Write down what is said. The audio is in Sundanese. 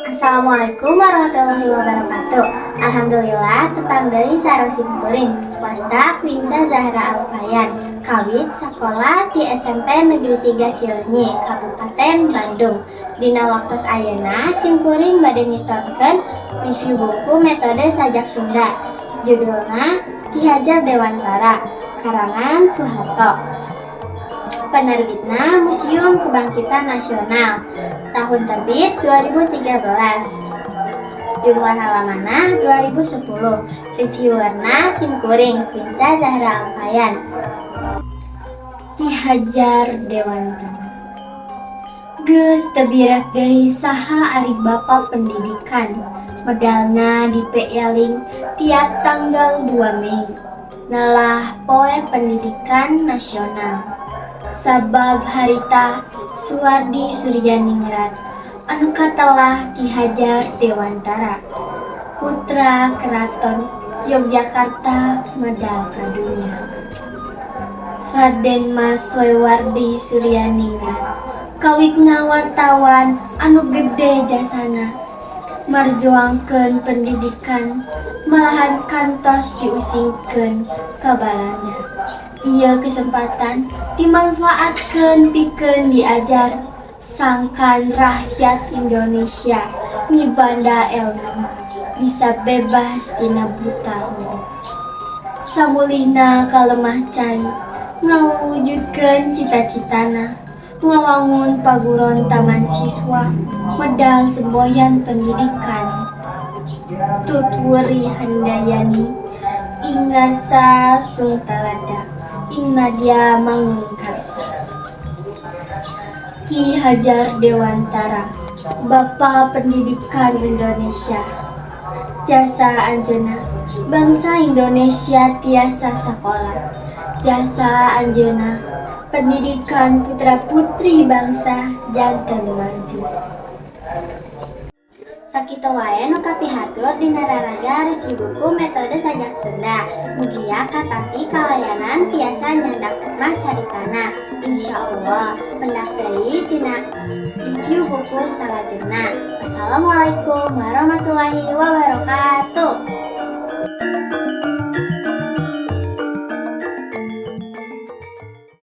Assalamualaikum warahmatullahi wabarakatuh. Alhamdulillah, tepang deui sareng simkuring. Wasta Quinsa Zahra Alfayan. Kawit sekolah di SMP Negeri 3 Cileunyi, Kabupaten Bandung. Dina waktos ayeuna simkuring bade ngitorkeun review buku metode sajak Sunda. Judulna Ki Hajar Dewantara, karangan Soeharto. Penerbitna Museum Kebangkitan Nasional. Tahun terbit 2013. Jumlah halamanna 2010. Reviewerna simkuring Quinsa Zahra Alfayan. Ki Hajar Dewantara. Geus teu birek deui saha ari Bapak Pendidikan. Medalna dipieling tiap tanggal 2 Mei. Nelah Poe Pendidikan Nasional. Sabab harita Suwardi Suryaningrat anu katelah Ki Hajar Dewantara, putra Keraton Yogyakarta, medal ka dunya. Raden Mas Soewardi Suryaningrat kawitna wartawan anu gede jasana marjuangkeun pendidikan, malahan kantos diusingkeun ka Balanda. Ieu kesempatan dimanfaatkeun pikeun diajar sangkan rakyat Indonesia mibanda elmu bisa bebas tina buta huruf. Samulihna ka lemah cai, ngawujudkeun cita-citana ngawangun paguron taman siswa, medal semboyan pendidikan. Tut Wuri Handayani, ing ngarsa sung talada, ing madya mangun karsa. Ki Hajar Dewantara, Bapak Pendidikan Indonesia. Jasa anjeunna, bangsa Indonesia tiasa sakola. Jasa anjeunna, pendidikan putra putri bangsa janten maju. Sakitu wae nu kapihatur dina raraga review buku metode sajak Sunda. Mugia katampi kalayanan tiasa nyandak hikmah caritana. Insyaallah pendak deui tina review buku salajengna. Wassalamualaikum warahmatullahi wabarakatuh.